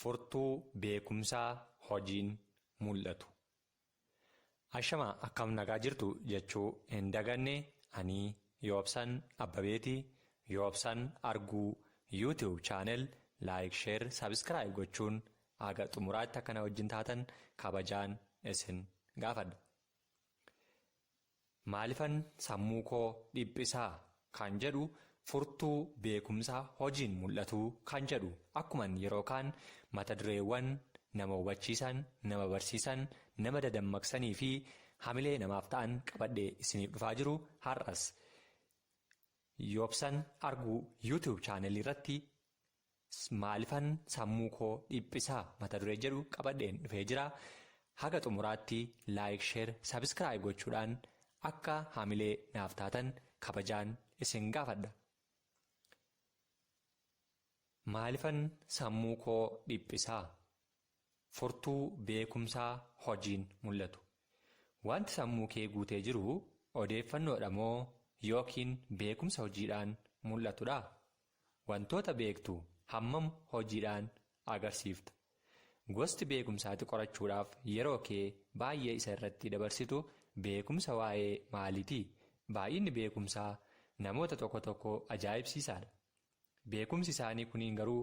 Furtuu beekumsaa hojiin mul'atu. Ashamaa, akkam nagaa jirtu jechuu hin daganne. Ani Yoobsan Abbabeetii. Yoobsan Arguu YouTube channel like, share, subscribe gochuun haga xumuraatti akkana wajjin taatan kabajaan isin gaafadha. Maalifan sammuu koo dhiphisaa kan jedhu, furtuu beekumsaa hojiin mul'atu kan jedhu, akkuman yeroo kaan mata dureewwan nama hubachiisan, nama barsiisan, nama dadammaqsanii fi hamilee namaaf ta'an qabadhee isiniif dhufaa jiru, har'as Yoobsan Arguu YouTube channelii irratti "Maalifan sammuu koo dhiphisaa" mata duree jedhu qabadheen dhufee jira. Haga xumuraatti like, share, subscribe gochuudhaan akka hamilee naaf taatan kabajaan isin gaafadha. Maalifan sammuu koo dhiphisaa? Furtuu beekumsaa hojiin mul'atu. Wanti sammuu kee guutee jiru odeeffannoodha moo yookiin beekumsa hojiidhaan mul'atudha? Wantoota beektu hammam hojiidhaan agarsiifta? Gosti beekumsaati qorachuudhaaf yeroo kee baay'ee isa irratti dabarsitu beekumsa waa'ee maaliiti? Baay'inni beekumsaa namoota tokko tokko ajaa'ibsiisaadha. Beekumsi isaanii kuniin garuu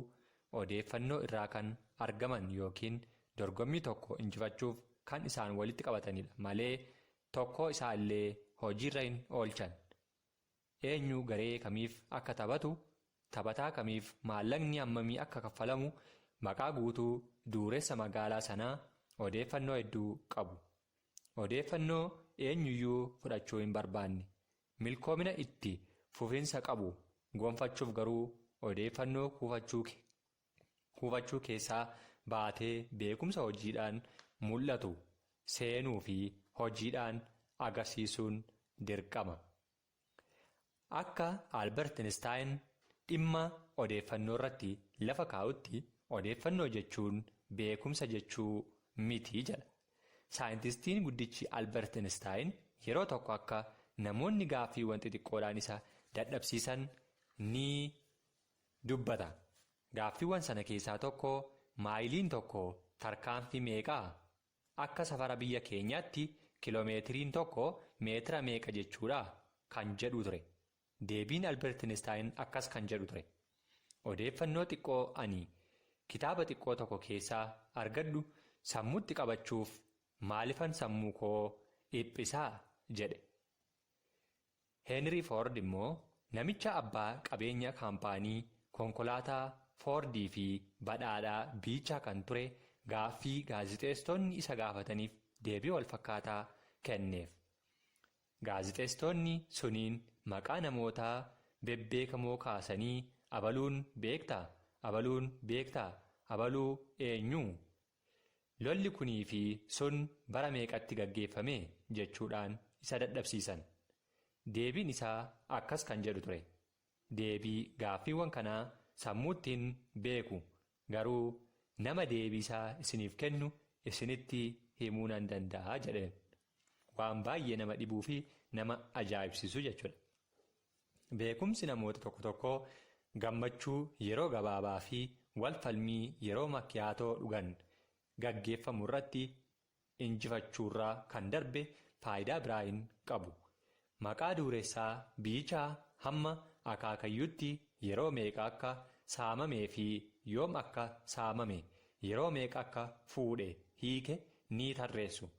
odeeffannoo irraa kan argaman yookiin dorgommii tokko injifachuuf kan isaan walitti qabatanidha malee tokko isaa illee hojiirra hin oolchan. Eenyu garee kamiif akka taphatu, taphataa kamiif maallaqni hammamii akka kaffalamu, maqaa guutuu dureessa magaalaa sanaa odeeffannoo hedduu qabu. Odeeffannoo eenyuyyuu fudhachuu hin barbaanne. Milkoomina itti fufinsa qabu gonfachuuf garuu odeeffannoo kuufachuu keessaa baatee beekumsa hojiidhaan mul'atu seenuu fi hojiidhaan agarsiisuun dirqama. Akka Albert Einstein dhimma odeeffannoo irratti lafa kaa'utti, odeeffannoo jechuun beekumsa jechuu miti jedha. Saayintistiin guddichi Albert Einstein yeroo tokko akka namoonni gaaffiiwwan xixiqqoodhaan isa dadhabsiisan ni dubbata. Gaaffiiwwan sana keessaa tokko, "Maayiliin tokko tarkaanfii meeqaa? Akka safara biyya keenyaatti kiloomeetiriin tokko meetira meeqa jechuudha?" kan jedhu ture. Deebiin Albert Einstein akkas kan jedhu ture: "Odeeffannoo xiqqoo ani kitaaba xiqqoo tokko keessaa argadhu sammuutti qabachuuf maalifan sammuu koo dhiphisaa?" jedhe. Henry Ford immoo, namicha abbaa qabeenya kaampaanii konkolaataa Foordii fi badhaadhaa biichaa kan ture, gaaffii gaazixeessitoonni isa gaafataniif deebii wal fakkaataa kenneef. Gaazixeessitoonni suniin maqaa namootaa bebbeekamoo kaasanii, "Abaluun beektaa? Abaluun beektaa? Abaluu eenyu? Lolli kunii fi sun bara meeqatti gaggeeffame?" jechuudhaan isa dadhabsiisan. Deebiin isaa akkas kan jedhu ture: "Deebii gaaffiiwwan kanaa sammuuttiin beeku, garuu nama deebii isaa isiniif kennu isinitti himuu nan danda'a" jedheen. Waan baay'ee nama dhibuu fi nama ajaa'ibsiisu jechuudha. Beekumsi namoota tokko tokkoo gammachuu yeroo gabaabaa fi wal falmii yeroo makkiyaatoo dhugan gaggeeffamu irratti injifachuurraa kan darbe faayidaa biraa hin qabu. Maqaa dureessaa biichaa hamma akaakayyuutti yeroo meeqa akka saamamee fi yoom akka saamame, yeroo meeqa akka fuudhe hiike ni tarreessu.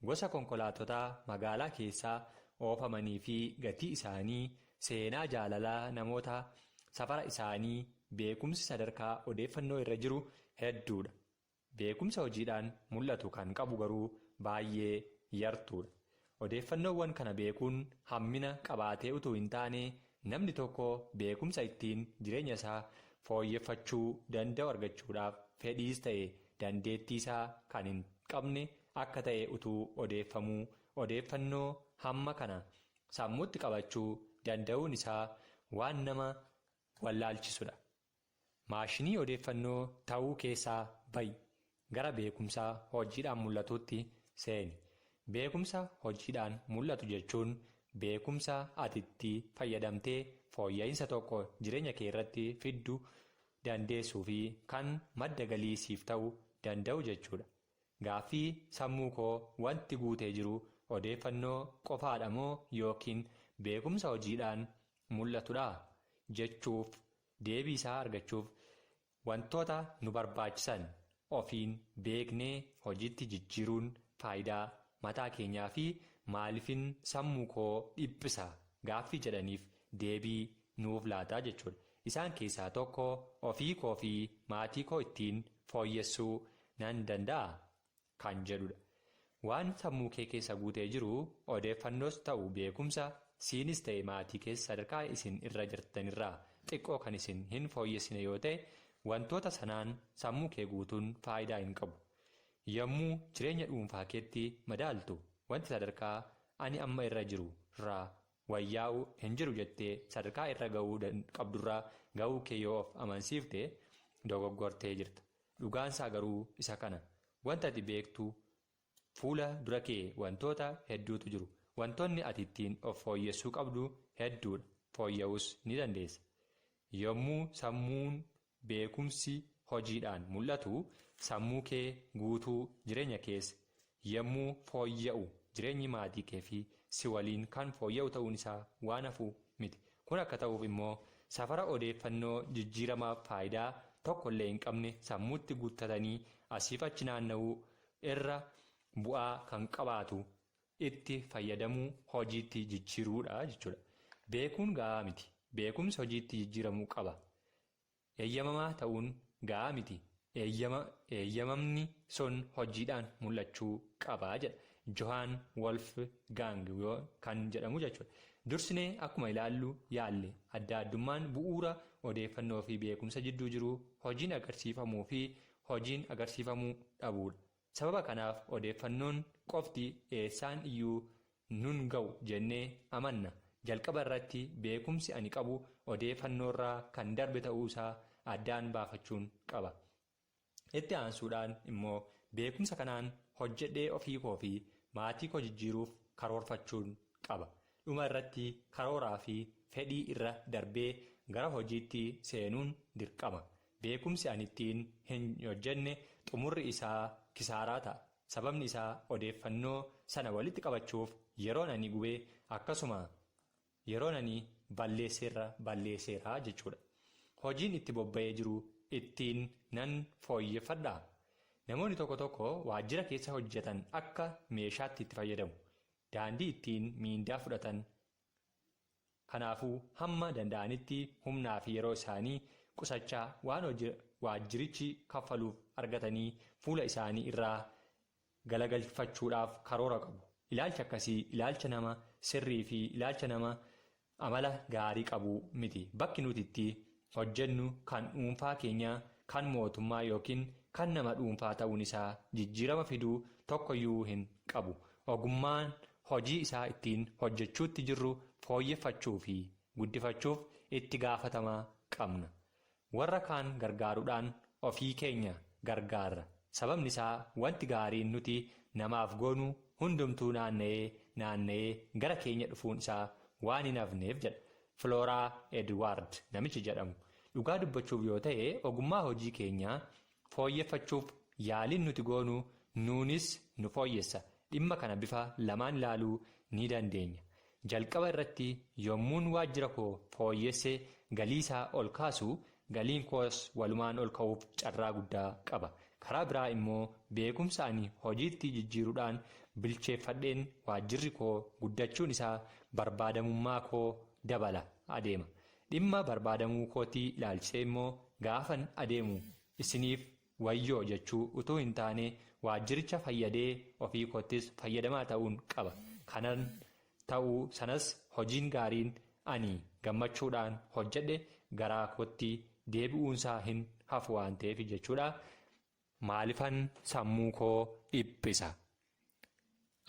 Gosa konkolaatotaa magaalaa keessaa oofamanii fi gatii isaanii, seenaa jaalalaa namoota safara isaanii, beekumsi sadarkaa odeeffannoo irra jiru hedduudha. Beekumsa hojiidhaan mul'atu kan qabu garuu baay'ee yartuudha. Odeeffannoowwan kana beekuun hammina qabaatee utuu hin taane, namni tokko beekumsa ittiin jireenya isaa fooyyeffachuu danda'u argachuudhaaf fedhiis ta'e dandeettii isaa kan hin qabne akka ta'e utuu odeeffamuu, odeeffannoo hamma kana sammuutti qabachuu danda'uun isaa waan nama wallaalchisudha. Maashinii odeeffannoo ta'uu keessaa ba'i, gara beekumsaa hojiidhaan mul'atutti seeni. Beekumsa hojiidhaan mul'atu jechuun beekumsa ati itti fayyadamtee fooyya'insa tokko jireenya kee irratti fiddu dandeessuu fi kan madda galii siif ta'uu danda'u jechuudha. Gaaffii sammuu koo wanti guutee jiru odeeffannoo qofaadha moo yookiin beekumsa hojiidhaan mul'atudha jechuuf deebii isaa argachuuf wantoota nu barbaachisan ofiin beeknee hojiitti jijjiiruun faayidaa mataa keenyaa fi maaliifin sammuu koo dhiphisa gaaffii jedhaniif deebii nuuf laataa jechuudha. Isaan keessaa tokko ofii koo fi maatii koo ittiin fooyyessuu nan danda'a kan jedhudha. Waan sammuu kee keessa guutee jiru odeeffannoos ta'u beekumsa siinis ta'e maatii keessa sadarkaa isin irra jirtanirraa xiqqoo kan isin hin fooyyessine yoo ta'e wantoota sanaan sammuu kee guutuun faayidaa hin qabu. Yommuu jireenya dhuunfaa keetti madaaltu wanti sadarkaa ani amma irra jiru irraa wayyaa'u hin jiru jettee sadarkaa irra ga'uu qabdurraa ga'uu kee yoo of amansiifte dogoggortee jirta. Dhugaansaa garuu isa kana. Wanta ati beektu fuula dura kee wantoota hedduutu jiru. Wantoonni ati ittiin of fooyyessuu qabdu hedduudha. Fooyya'uus ni dandeessa. Yommuu sammuun beekumsi hojiidhaan mul'atu sammuu kee guutuu jireenya keessa yommuu fooyya'u jireenyi maatii kee fi si waliin kan fooyya'u ta'uun isaa waan hafu miti. Kun akka ta'uuf immoo safara odeeffannoo jijjiiramaaf faayidaa tokkollee hin qabne sammuutti guuttatanii asiif achi naanna'uu irra bu'aa kan qabaatu itti fayyadamuu hojiitti jijjiiruudha jechuudha. Beekuun gahaa miti. Beekumsi hojiitti jijjiiramuu qaba. Eeyyamamaa ta'uun gahaa miti. Eeyyamamni sun hojiidhaan mul'achuu qaba jedha. Johaan Wolfgang kan jedhamu jechuudha. Dursinee akkuma ilaallu yaalle adda addummaan bu'uura odeeffannoo fi beekumsa jidduu jiru hojiin agarsiifamuu fi hojiin agarsiifamuu dhabuudha. Sababa kanaaf odeeffannoon qofti eessaan iyyuu nun ga'u jennee amanna. Jalqaba irratti beekumsi ani qabu odeeffannoorraa kan darbe ta'uu isaa addaan baafachuun qaba. Itti aansuudhaan immoo beekumsa kanaan hojjedhee ofii koo fi maatii koo jijjiiruuf karoorfachuun qaba. Dhuma irratti karooraa fi fedhii irra darbee gara hojiitti seenuun dirqama. Beekumsi ani ittiin hin hojjenne xumurri isaa kisaaraa ta'a. Sababni isaa odeeffannoo sana walitti qabachuuf yeroon ani gubee akkasuma yeroon ani balleesseera jechuudha. Hojiin itti bobba'ee jiru ittiin nan fooyyeffadhaa. Namoonni tokko tokko waajjira keessa hojjetan akka meeshaatti itti fayyadamu. Daandii ittiin miindaa fudhatan. Kanaafuu hamma danda'anitti humnaa fi yeroo isaanii qusachaa waan waajjirichi kaffaluuf argatanii fuula isaanii irraa galagalfachuudhaaf karoora qabu. Ilaalchi akkasii ilaalcha nama sirrii fi ilaalcha nama amala gaarii qabu miti. Bakki nuti itti hojjennu kan dhuunfaa keenyaa, kan mootummaa yookiin kan nama dhuunfaa ta'uun isaa jijjiirama fiduu tokkoyyuu hin qabu. Ogummaan hojii isaa ittiin hojjechuutti jirru fooyyeffachuu fi guddifachuuf itti gaafatama qabna. Warra kaan gargaaruudhaan ofii keenya gargaarra. Sababni isaa wanti gaariin nuti namaaf goonu hundumtuu naanna'ee naanna'ee gara keenya dhufuun isaa waan hin hafneef jedha. Flooraa Edwaard namichi jedhamu. Dhugaa dubbachuuf yoo ta'e ogummaa hojii keenyaa fooyyeffachuuf yaaliin nuti goonu nuunis nu fooyyessa. Dhimma kana bifa lamaan ilaaluu ni dandeenya. Jalqaba irratti yommuun waajjira koo fooyyesse galii isaa ol kaasu galiin koos walumaan ol ka'uuf carraa guddaa qaba. Karaa biraa immoo beekumsa ani hojiitti jijjiiruudhaan bilcheeffadheen waajjirri koo guddachuun isaa barbaadamummaa koo dabala adeema. Dhimma barbaadamuu kootii ilaalchisee immoo gaafan adeemu isiniif wayyoo jechuu utuu hin taane waajjiricha fayyadee ofii koottis fayyadamaa ta'uun qaba. Kanan ta'uu sanas hojiin gaariin ani gammachuudhaan hojjedhe garaa kootti deebi'uunsaa hin hafu waan ta'eef jechuudha. Maalifan sammuu koo dhiphisa?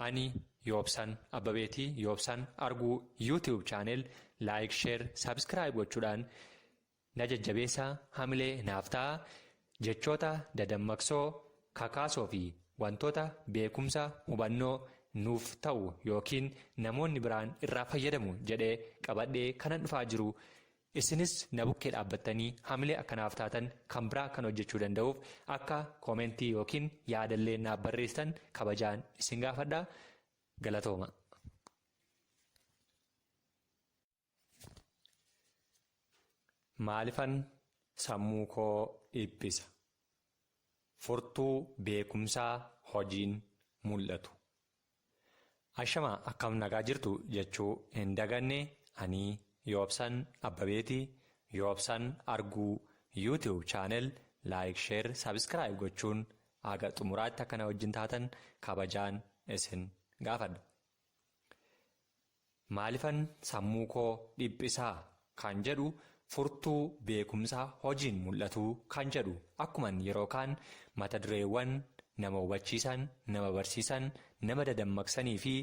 Ani Yoobsan Abbabeetii Yoobsan Arguu YouTube channel like, share, subscribe gochuudhaan na jajjabeessaa hamilee naaf ta'a. Jechoota dadammaqsoo kakaasoo fi wantoota beekumsa hubannoo nuuf ta'u yookiin namoonni biraan irraa fayyadamu jedhee qabadhee kanan dhufaa jiru. Isinis na bukkee dhaabbattanii hamilee akkanaaf taatan kan biraa kan hojjechuu danda'uuf akka koomentii yookiin yaadallee naaf barreessitan kabajaan isin gaafadha. Galatooma. Maalifan sammuu koo dhiphisa? Furtuu beekumsaa hojiin mul'atu. Ashama akkam nagaa jirtu jechuu hin daganne ani Yoobsan Abbabeeti. Yoobsan Arguu YouTube channel like share subscribe gochuun haga xumuraatti akkana wajjin taatan kabajaan isin gaafadha. Maalifan sammuu koo dhiphisaa kan jedhu furtuu beekumsaa hojiin mul'atu kan jedhu akkuman yeroo kaan mata dureewwan nama hubachiisan, nama barsiisan, nama dadammaqsanii fi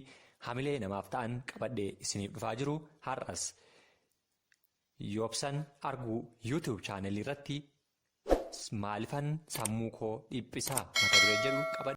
hamilee namaaf ta'an qabadhee isiniif dhufaa jiru har'as Yoobsan Arguu YouTube channel irratti maalifan sammuu koo dhiphisaa mata duree jedhu qabadhee.